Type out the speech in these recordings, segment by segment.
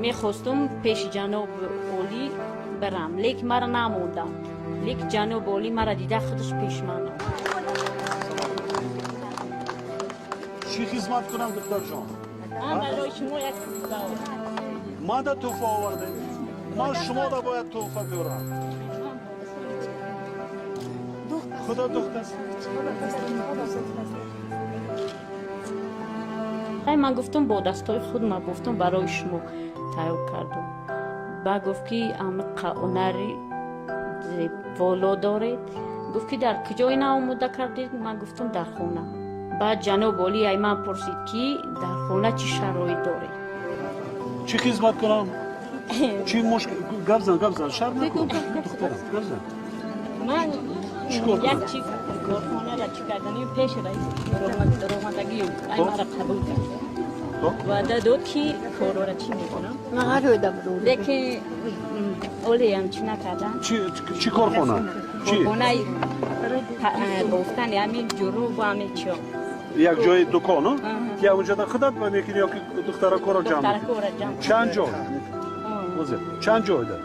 Мехостум пеши ҷаноби олӣ барам, лекин мара намондам, лекин ҷаноби олӣ мара дида, худаш пеши ман омад. Чӣ хизмат кунам, духтарҷон? Ман барои шумо як туҳфа овардам. Мада туҳфа овардем? Ман шумода бояд туҳфа биёрам. Худо духтаст. Ман гуфтам, бо дастои худ ман гуфтам, барои шумо тайёр кардам. Ба гуфт, ки амиқа ҳунари воло доред. Гуфт, ки дар куҷо ина омода кардед? Ман гуфтам, дар хона. Баъд ҷаноби олӣ ай ман пурсид, ки дар хона чӣ шароит доред. Чӣ хизмат кунам? Чӣ мушкил? Гап зан, гап зан, шарм накун, духтарам, гап зан. Ман Чӣ кор як кунам? Чи корхонара чӣ кардани, пеши раис ромадагиюм, ай мара қабул кард. Ваъда дод, ки корора чӣ мекунам, лекин олиам чӣ накардан. Чӣ корхона, чӣ? Корхонаи бофтани ҳамин ҷурубу ҳамин чиё. Як ҷои дукон ки онҷода худат ба мекунӣ ё ки духтаракоро ҷамъ мекунӣ? Духтаракора ҷамъ. Чанд ҷой? Ҳозир чанд ҷойда?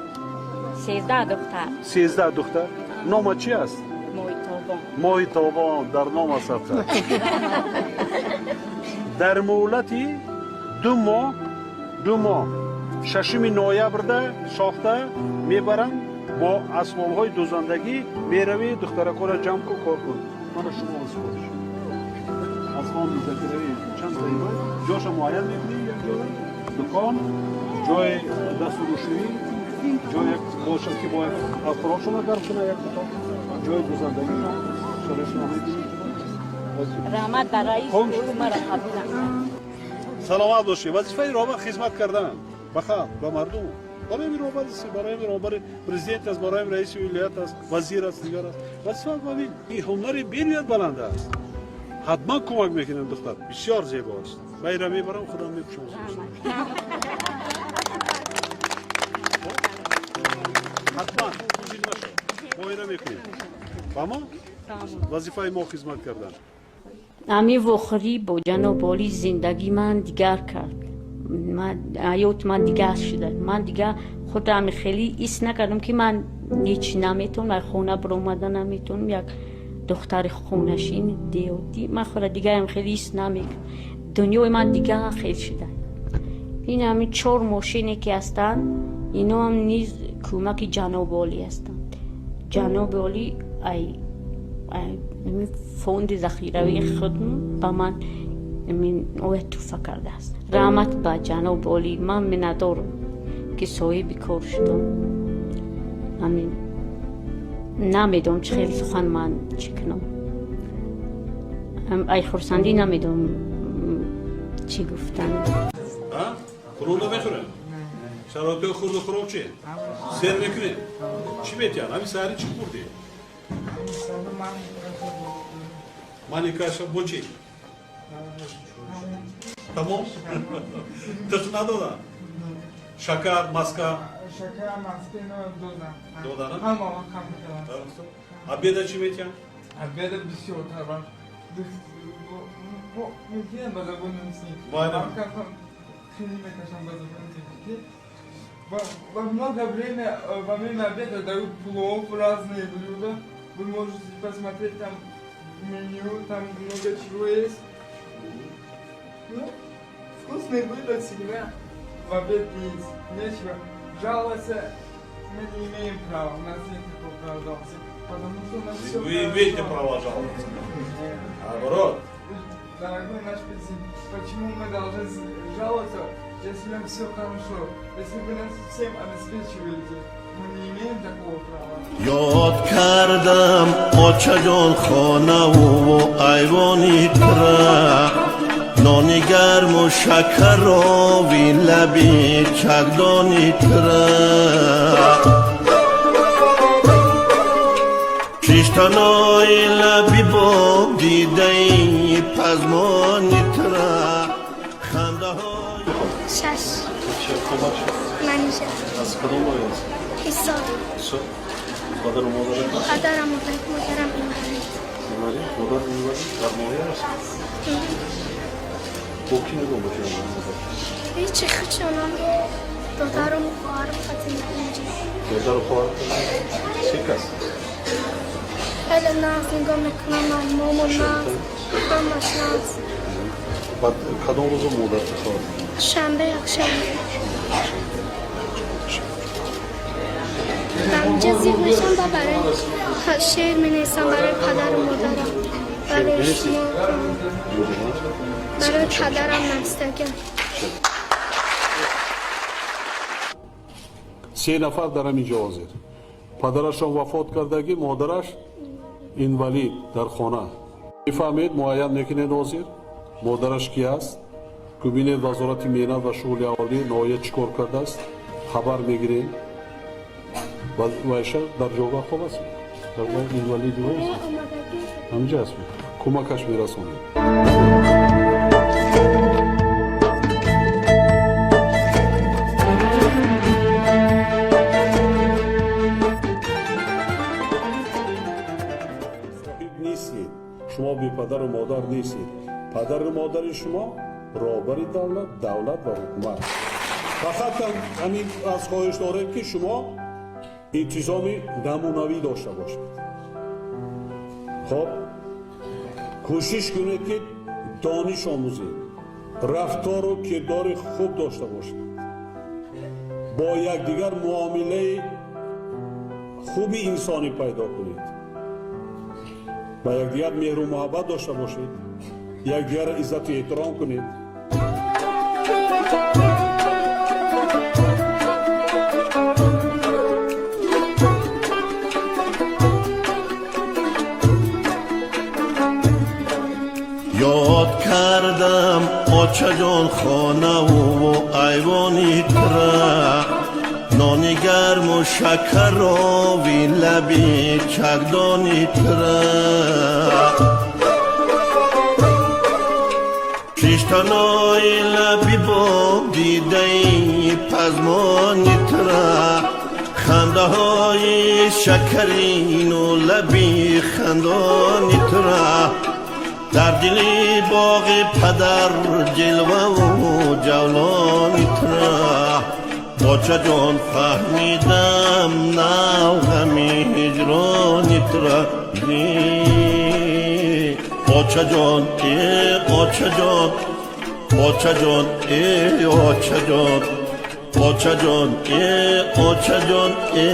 13 духтар. 13 духтар. Нома чи аст? Моҳитобон. Моҳи тобон дар ном аст. Афта дар муҳлати 2 моҳ, 2 моҳ, 6 ноябрда сохта мебарам бо асбобҳои дӯзандагӣ. Меравӣ, духтаракора ҷамъ кун, кор кун. Мана шумо вазифааш аз фонди захиравӣ чанд таиба ҷоша муайян мекунӣ, як ҷоя дукон, ҷои дасту рӯшӯӣ, ҷои як бошад, ки бояд хӯрокшона гарм кунад, як утоқ, ҷои дӯзандагишон, шароитшона мебинӣ. Раҳмат ба раис. Хуб. Ӯ мара қабул кард. Саломат бошӣ. Вазифаи роҳбар хизмат кардан ба халқ, ба мардум. Барои ҳамин роҳбар аст, барои ҳамин роҳбари президент аст, барои ҳамин раиси вилоят аст, вазир аст, дигар аст. Вазифа ин ҳунари бениҳоят баланд аст. Ҳатман кӯмак мекунем. Духтар бисёр зебо аст. Ба ира мебарам, худам мепӯшам. Ҳатман ҷил нашав, мо ира мекунем. Фаҳмо? Вазифаи мо хизмат кардан. Ҳамин вохӯрӣ бо ҷаноби олӣ зиндагии ман дигар кард. Ҳаёти ман дигар шуда. Ман дигар худам хеле ҳис накардам, ки ман ҳеҷ наметавонам, аз хона баромада наметавонам, як духтари хонашин деҳотӣ. Ман худро дигарам хеле ҳис намекунам. Дунёи ман дигар хел шуда. Ин ҳамин чор мошине, ки ҳастанд, иноам низ кӯмаки ҷаноби олӣ ҳастанд. Ҷаноби олӣ ай фонди захиравии худ ба ман оя туҳфа кардааст. Раҳмат ба ҷаноби олӣ. Ман миннатдорам, ки соҳиби кор шудам. Ҳамин намедонам, чӣ хел сухан ман чӣ кунам. Ай хурсандӣ намедонам, чӣ гуфтан. Хӯрок намехӯрем? Шароити хурду хӯрок чи? Сер мекунем? Чӣ метиҳанд? Ҳамин саҳари чӣ хӯрдӣ? Мани каша бо чӣ? Тамом, тиқ надодам? Шакар, маска? Шакар, маска додам. Додана? Ҳама вақт мекардам. Обеда чӣ метиҳанд? Обеда бисёртар. Мекунам ба забони русӣ. Хеле мекашам ба забони тоҷикӣ. Во много время, во время обеда дают плов, разные блюда. Вы можете посмотреть там меню, там много чего есть. Ну, вкусные блюда всегда в обед есть. Нечего. Жаловаться мы не имеем права, у нас нет такого права жаловаться. Потому что у нас все Вы имеете право жаловаться. Наоборот. Дорогой наш президент, почему мы должны жаловаться, если нам все хорошо? Если вы нас всем обеспечиваете, мы не имеем такого права. Ёд кардам, очаҷон, хонаву айвони тра, нони гарму шакарови лаби чагдони тра, шиштанои лаби боб, дидаи пазмони тра, хандаҳои Шаш. Манижа. Аз кадом ноҳия аст? Ҳисор. Ҳисор. Падару модарат? Падарам модарам инвалид. Инвалид, модар инвалид, дар ноҳия аст. Бо кӣ нигоҳ мекунад модар? Ҳечи, худшонам. Додарам, хоҳарам қати инҷа. Додару хоҳар се кас? Хеле нағз нигоҳ мекунам, мамому нағз, ҳамаш нағз. Баъд кадом рӯзо модарта хабар? Шанбе, якшанбе. Ҳаминҷа зиқ мешам ва барои шеър менависам барои падару модарам. Барои шумо. Барои падарам навистагиам. Се нафар дар ҳамин ҷо ҳозир. Падарашон вафот кардагӣ, модараш инвалид, дар хона. Мефаҳмед, муайян мекунед ҳозир модараш ки аст. Бубинед, Вазорати меҳнат ва шуғли аҳолӣ ноҳия чӣ кор кардааст, хабар мегирем. Вайша дар ҷойгоҳ хоб аст, дар инвалид ҳаминҷа аст, кӯмакаш мерасонем. Нестед шумо, бепадару модар нестед. Падару модари шумо роҳбари давлат, давлат ва ҳукумат. Фақат ҳамин аз хоҳиш дорем, ки шумо интизоми намунавӣ дошта бошед. Хоб, кӯшиш кунед, ки дониш омӯзед, рафтору кирдори хуб дошта бошед, бо якдигар муомилаи хуби инсонӣ пайдо кунед, ба якдигар меҳру муҳаббат дошта бошед, якдигарро иззату эҳтиром кунед. Ёд кардам, очаҷон, хонаву айвони тура, нони гарму шакарови лаби чагдони тура, шиштанои лаби бо дидаи пазмони тура, хандаҳои шакарину лаби хандони тура, дар дили боғи падар ҷилваву ҷавлони тура. Очаҷон, фаҳмидам нав ғами ҳиҷрони тура. Очаҷон, э очаҷон, очаҷон, э очаҷон, очаҷон, э очаҷон, э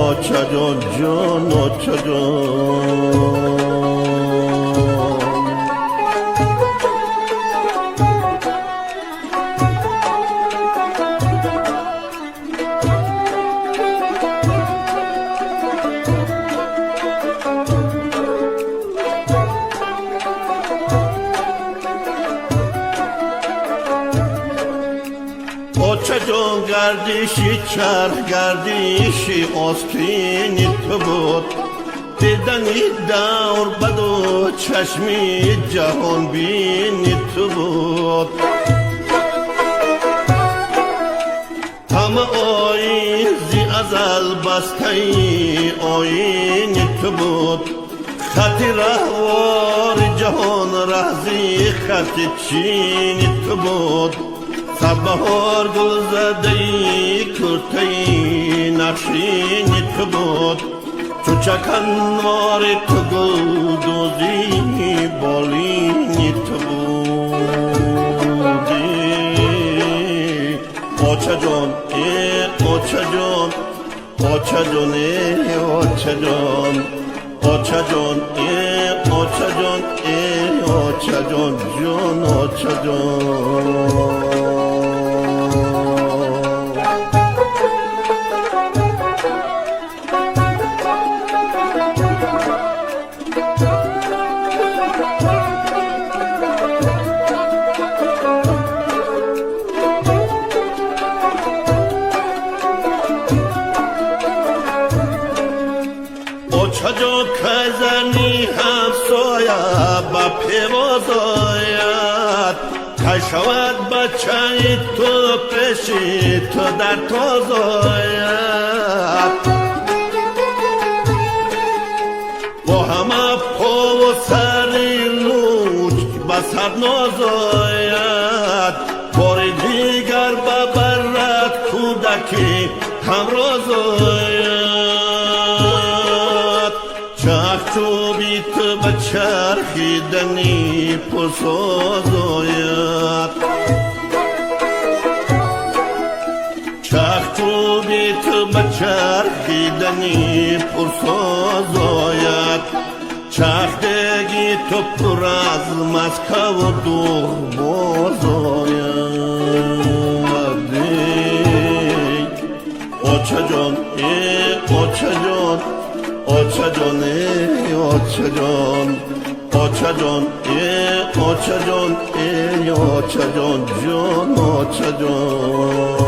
очаҷон, ҷон очаҷон. Очаҷон, гардиши чарх, гардиши остини ту буд, дидани давр баду чашми ҷаҳонбини ту буд. Ҳама оизи азал бастаи оини ту буд, хати раҳвори ҷаҳон раҳзи хати чини ту буд. Садбаҳор гулзадаи куртаи нақшини ту буд, чу чаканвори ту гулдӯзи болини ту буди. Очаҷон, э очаҷон, очаҷон, э очаҷон, очаҷон, э очаҷон, э очаҷон, ҷон очаҷон. Очаҷон, казани ҳамсоя ба певоз ояд, кай шавад бачаи ту пеши ту дар тоз ояд? Бо ҳама пову сари луч ба сар ноз ояд, бори дигар ба барат кӯдак. Кӯдаки ҳамроз ояд. Чахчӯби ту ба чархидани пурсоз ояд, чахчӯби ту ба чархидани пурсоз ояд. Чахдеги ту пур аз Маскаву дуғ боз ояд. Эй, очаҷон, э, очаҷон, очаҷон, эй, очаҷон, очаҷон, э, очаҷон, эй, очаҷон, ҷон, очаҷон.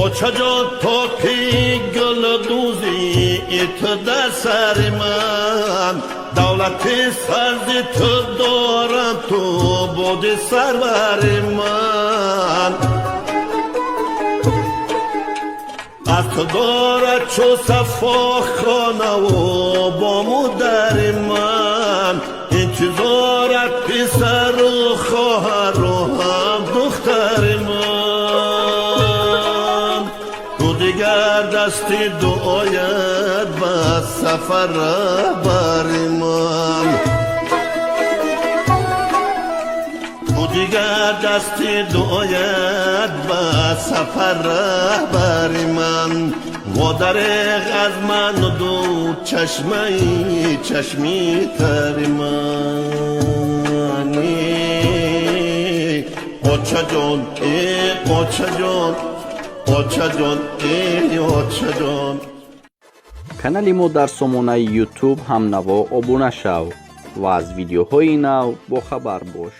Очаҷон, то ки гулдӯзӣ ту дар сари ман, давлати сарзи ту дорам, ту буди сарвари ман. Аз ту дорад чу сафо хонаву бому дари ман, интизорат писару хоҳару ҳам духтари ман. Ту дигар дасти дуоят ба сафар раҳбари ман, ту дигар дасти дуоят ба сафар раҳбари ман. Водареғ аз ману ду чашмаи чашми тари ман. Очаҷон, э, очаҷон, очаҷон, эй, очаҷон. Канали мо дар сомонаи YouTube «Ҳамнаво» обуна шав ва аз видеоҳои нав бохабар бош.